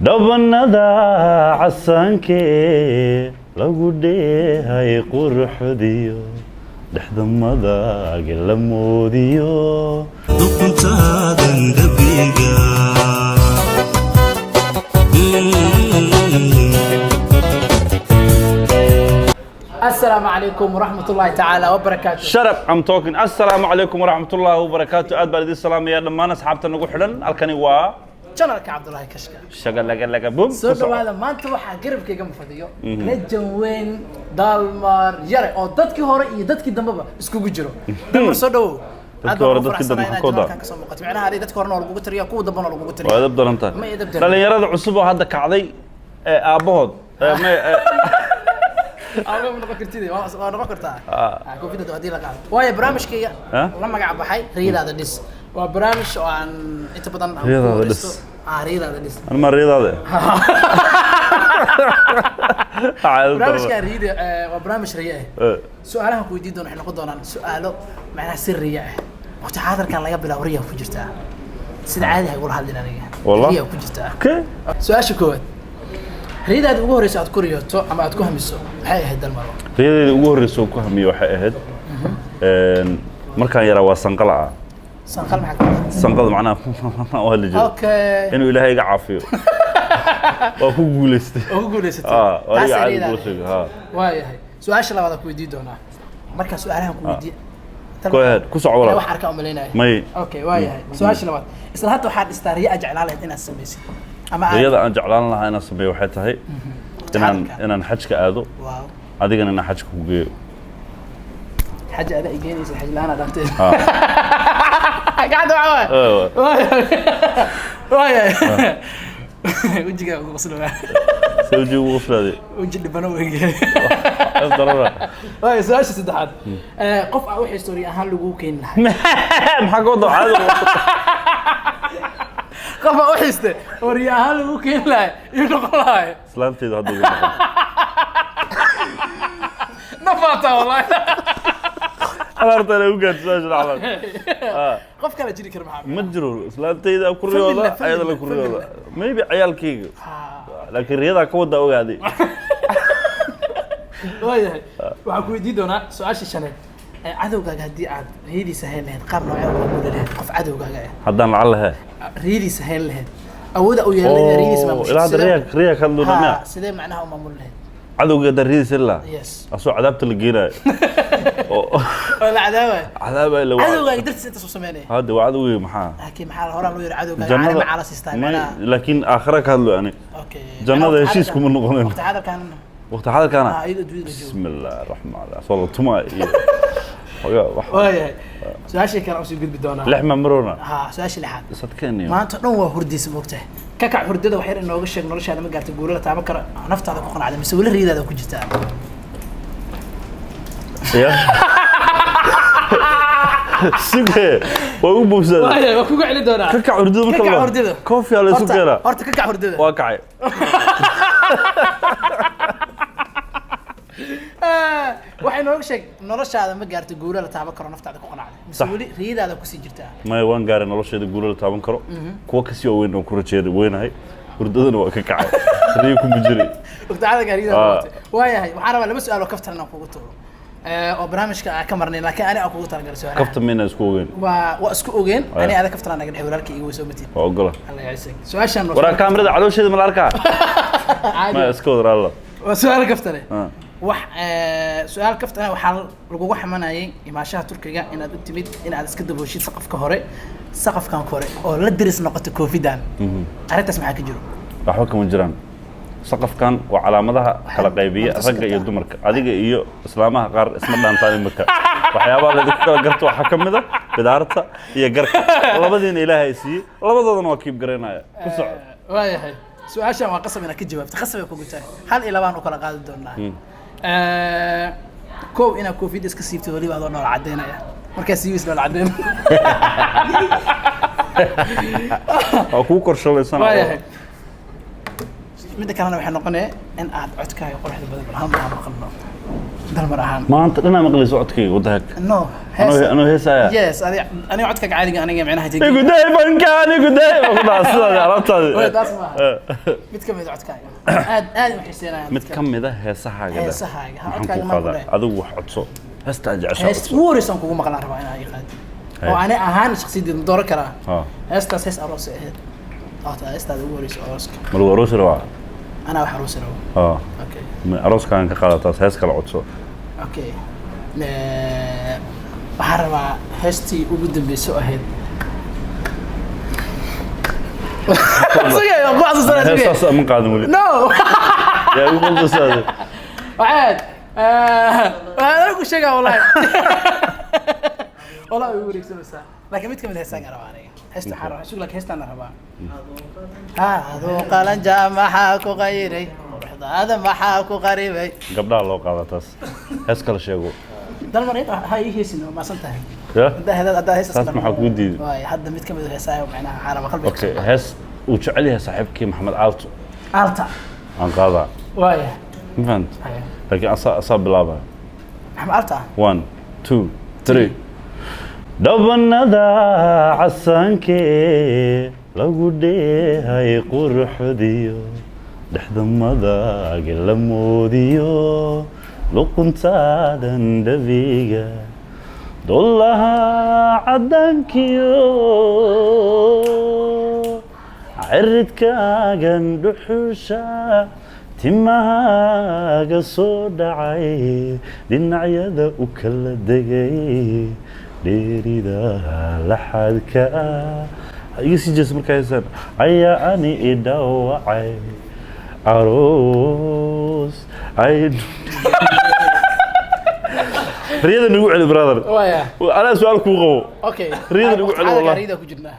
Dhabanada casaankee lagu dheehay quruxdiyo dhexda madaag la moodiyo. Duquntaadan dhabiga. Asalaamu calaykum waraxmat ullaahi tacaala wabarakaatu. Sharaf, I'm talking. Assalaamu calaykum waraxmatullaahi wabarakaatu. Aad baan idin salaamaya dhammaan asxaabta nagu xidhan. Halkani waa channelka Cabdulaahi Kashka. Shaga laga laga bum. Soo dhawaada. Maanta waxaa garabkayga fadhiyo legend weyn, Dalmar Yare, oo dadkii hore iyo dadkii dambeba iskugu jiro. Dalmar, soo dhawow. Dadkii hore, dadkii dambe, maxaa ka wadaa? Kasoo muuqato micnaha adiga dadka horena waa lagugu tiriya, kuwa dambena waa lagugu Waa tiriya. edab daran tahay. Ma edab daran. Dhalinyarada cusub oo hadda kacday ee aabbahood ee Aabe ma noqon kartid, waa noqon kartaa. Ah, koofiyadda haddii la qaado waayo. Barnaamijkayga Ah? la magac baxay Riyadaada Dhis waa barnaamij oo aan inta badan aan ku Riyadaada wareysto. Dhis. Ah, Riyadaada Dhis. Anma riyadaada. Barnaamijka riyada waa barnaamij riyo ah. Su-aalahan ku weydiin doona waxay noqon doonaan su-aalo macnaha si riyo ah. Waqti xaadirkan laga bilaabo riya ku jirtaa, sida caadi ha igula hadlin aniga. Wallah? Riya ku jirtaa. Okay. Su-aasha koowaad: riyadaada ugu horeysa aad ku riyooto ama aad ku hamiso maxay ahayd, Dalmaro? Riyadayda ugu horreysa oo ku hamiyo waxay ahayd markaan yaraa waa sanqala ah. Sanqal maxaa ka wadaa? Sanqada macnaha u hadli jiray. Inuu Ilaahay iga caafiyo. Waa ku guulaystay. Oo ku guulaysatay. Ah, waa iga Taasay caadi riyadaada kula sheegay, ha. Waayahay, su-aasha labaad aan ku weydiin doonaa. Markaa su-aalahan ku weydiiye Go ahead, ku soco walaal. Wax arkaa umalaynaya. May. Okay, waayahay. Su-aasha labaad isla hadda: waxaad dhistaa riyo aad jeclaan lahayd inaad samaysid ama aad Riyada aan jeclaan lahaa inaan sameeyo waxay tahay inaan xaadirka. inaan xajka aado, adigana inaan xajka ku geeyo. Xaji adaa i geynaysa, xaj la-aan aad dhaantay. Ah. Gacanta waxaa waaye. Eh, waayahay, wejigaa ugu qoslaa. See wejiga ugu qoslaaday? Weji dhibano u egyahay. Darara. Waaya, su-aasha saddexaad: qof aa u xiisto riyo ahaan lagu keeni lahaa? Maxaa ka wada caadi? Qof aa u xiiste oo riyo ahaan lagu keeni lahay iyo noqon lahay? Islaanteydu hadda ugu noqon. Nafaata wallahi. Alaarta inay u gaarto su-aasha dhacdan. Qof kale jiri kara maxaa? Ma jiro. Islaanteyda ku riyooda, Family, ayada la ku riyooda, maybe ciyaalkayga, laakiin riyadaa ka wada ogaaday. Waayahay, waxaan ku weydiin doonaa su-aasha shaneed: cadowgaaga haddii aad riyadiisa hayn lahayd, qaab noocee u maamuli lahayd qof cadowgaaga ah? Haddaan lacag lahee? Riyadiisa hayn lahayd, awooda u yeelan lahayd riyadiisa maamusho. Ilaa hadda riya riya ka hadluna miya? Ha, sidee macnaha u maamuli lahayd? Cadowga haddaan riyadiisa ilaa Yes. asoo cadaabta la geenaayo oo oo la cadaabaya. Cadaabaa ila waa. Cadowgaaga dartiis intaas u sameynaya. Hadda waa cadowgayga maxaa? Laakiin maxaa horaan loo yiri cadowgaaga Jannada caalama cala siistaa may macnaha? Laakiin aakhira ka hadlo ani. Okay. Jannada heshiis kuma noqonayn. Waqti xaadirkan. Waqti xaadirkaana. Ah, iyadoo adduunyada la joogo. Bismi illaahi raxmaan raxiim, soo la tumaa iyo xogaa wax. Waayahay, su-aashii kale aan usii gudbi doonaa. Lix ma marona? Ha, su-aashii lixaad. Isadkeeniyo. Maanta dhan waa hurdaysa, moogtahay? Ka kac hurdada, wax yar inooga sheeg noloshaada. Ma gaartay guulada taaban kara, naftaada ku qanacday, mise weli riyadaada ku jirtaa? Ya suge, waa ugu bowsaaday. Waayahay, waa kuga celin doonaa. Ka kac hurdada marka Ka kac la hurdada. Coffee aa la isu keenaa. Horta ka kac hurdada. Waa kacay. Ah, waxay nooga sheeg noloshaada: ma gaartay guulo la taaban karo, naftaada ku qanacday, mise Sax. weli riyadaada kusii jirtaa? Maya, waan gaaray nolosheeda guulo la taaban karo, kuwa kasii waaweyn oo ku rajeeda weynahay. Hurdadana waa ka kacay, riyo kuma jiray. Waqti gaariyada. Ah. Waayahay, waxaan rabaa laba su-aal oo kaftan inaan kugu tuuro oo barnaamijka aan ka marnay, laakiin ani aan kugu talagalay su-aalaha. Kaftan mayna isku ogeyn? Waa isku ogeen. Aya. Ani ada kaftan naga dhex, walaalkii iga weysoo matiin. Waa ogola. Alla yacisag, su-aashan waa waraa kaamirada caloosheeda ma la arkaa? Caadi. Maya, iska wada raalla. Waa su-aal kaftane. Ah. Wax su-aal kaftane: waxaa lagugu xamanayay imaashaha Turkiga inaad u timid inaad iska dabooshid saqafka hore, saqafkan kore oo la diris noqoto koofidan. Arrintaas maxaa ka jiro? Waxba kama jiraan. Saqafkan waa calaamadaha kala qaybiya Waxaad tusi ragga iyo kartaa. dumarka. Adiga iyo islaamaha qaar isma dhaantaan imika. Waxyaabaha laydinku kala garto waxaa ka mid a bidaarta iyo garka. Labadiina Ilaahay siiyey, labadoodana waa kiib garaynaya. Ku soco. Waayahay, su-aashan waa qasab inaad ka jawaabto, qasab ay kugu tahay. Hal iyo labaan u kala qaadi doonaa. Kow, inaad koofiyadda iska siibtid weliba adoo noola caddeynaya, markaa siiwis noola caddeyn. Waa kuu korshalaysan. Waayahay. Midda kalena waxay noqonaya in aad codkaaga quruxda badan bal hal mar aan maqalno, Dalmar ahaan. Maanta dhanaa maqlayso codkayga wadahag. No, hees. Anoo heesaya. Yes, aniga codkaaga caadiga aniga micnaha Iguday bankaan iguday ma ku dhaca sidaadi alaabtaadi. Wait, taas maaha. Mid ka mid codkaaga aad aad u xiiseynaya. Mid ka mid a heesahaaga dheh. Heesahaaga, ha, Maxaan codkaaga ku maan ku qaadaa? dheh. Adigu wax codso, heesta aad jeceshaa Heest codso. Ugu horeysa aan kugu maqlaan rabaa inaa ii qaadi Hey. oo ani ahaan shakhsiyadeed ma dooran karaa? Ha. Heestaas hees aroos ay ahayd. Waata heestaada ugu horeysa arooska. Ma lagu aroosi rabaa? Anaa wax aroosi rabo. Ha. Okay. Ma arooskaan ka qaada taas? Hees kale codso. Okay, waxaan rabaa heestii ugu dambeysay oo ahayd. Sugay, waan ku xasuusanaa, sugay. Heestaas ma qaadan weli. No. Yaa igu qaldasaade. Waxaad waxaan anigu sheegaa, wallahi wallahi way igu wareegsanaysaa, laakiin mid ka mid heestaan rabaa aniga. Heesta waxaan rabaa, sug, laakiin heestaan rabaa. Aduu qalanja maxaa ku qayray? Quruxdaada maxaa ku qaribay? Gabdhaha loo qaadaa taas. Hees kale sheego. Dalmar, ha ii heesin, waa maasan tahay. Ya. Haddaa heestaas. Taas maxaa kugu diiday? Waay, hadda mid ka mid heesaayo macnaha waxaa rabaa qalbiga. Okay, hees uu jecel yahay saaxiibkii Maxamed Aalto. Aalta. Aan qaadaa. Waaya. Ma fahant? Haya. Laakiin asaa bilaabaya. Maxamed Aalta. One, two, three. Dhabanada casaankee lagu dheehay quruxdiyo, dhexda madaag la moodiyo, luquntaadan dhabiga, dollaha caddaankiyo, ciridkaagan dhuxusha, timahaaga soo dhacay, dhinacyada u kala degay, dheerida laxadka iga sii jeesa markaa heesaan ayaa ani i dhaawacay aroos ay. Riyada nagu celi, brother. Waaya. Anaa su-aal kuu qabo. Okay. Riyada nagu celi, wallah. Riyada ku jirnaa.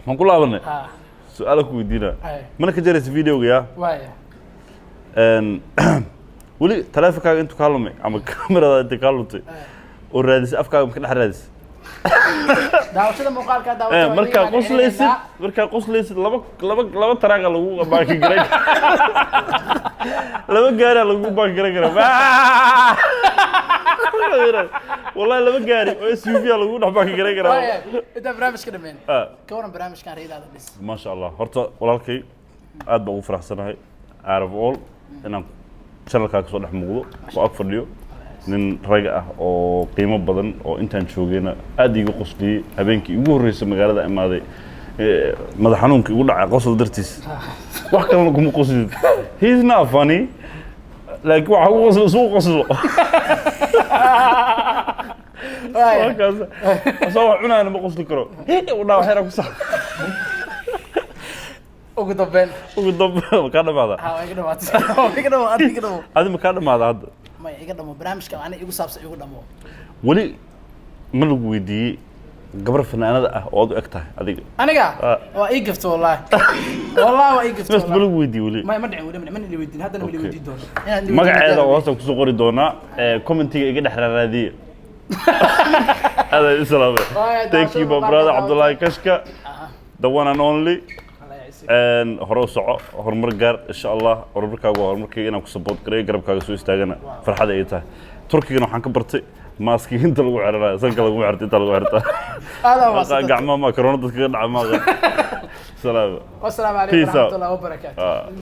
Maxaan ku laabanay? Ha. Su-aala ku weydiinaa. Haya. Mana ka jaraysa videoga yaa? Waaya. Weli taleefonkaaga intuu kaa lumay ama kamerada inta kaa luntay oo raadisay, afkaaga ma ka dhex raadisay? Daawashada muuqaalka daawata. Markaa qoslaysid laba taraaqa lagu baaki garay, laba gaaraa lagu baaki garan karaa. Wallahi laba gaari oo SUV aa lagu dhex baaki garan karaa. Waaya, intaan barnaamijka dhameen, ka waran barnaamijkan riyadaada dhis? Maasha Allah, horta walaalkay aad baan ugu faraxsanahay out of all inaan channelkaa kasoo dhex muuqdo oo ag fadhiyo nin rag ah oo qiimo badan oo intaan joogayna aad iiga qosliyey. Habeenkii igu horreysay magaalada imaaday, madax xanuunka igu dhacay qosol dartiis, wax kalena kuma qoslin. He is not funny, laakiin waxa ku qoslo isuu qoslo. Waaya. Markaas asoo wax cunaana ma qosli karo, u dhaa wax yaraa ku sax. Ugu dambeyn. Ugu dambe ma kaa dhamaada? Ha, waa iga dhamaatay. Waa iga dhamo, adiga iga dhamo. Adi ma kaa dhamaada hadda? Maya, iga dhamo barnaamijka ani igu saabsan, igu dhamo. Weli ma lagu weydiiyey gabar fanaanada ah oo aad u eg tahay adiga? Aniga? Ah. Waa ii gafto, wallahi wallahi waa ii gafto. Bas ma lagu weydiiyey weli? Ma dhicin weli, mana la weydiin, haddana ma la Okay. weydiin doono. Inaad la weydiin Magaceeda doono. oo hoosta kusoo qori doonaa, commentiga iga dhex raaraadiye. Adaa isalaamay. Waaya, Thank you, my brother Cabdullaahi Kashka, the one and only. Allah yacisik. Hore u soco, horumar gaar insha Allah. Horumarkaagu waa horumarkayga, inaan ku support gareeyo, garabkaaga soo istaagana farxada ay tahay. Turkigana waxaan ka bartay maaskiga inta lagu xiranayo, sanka lagu xirta, inta lagu xirta. Aad waa mahadsantahay. Gacmaha ma corona dadka ka dhaca maaqa. Salaam. Wassalaamu calaykum Peace out. waraxmatullahi wabarakaatu. Ah.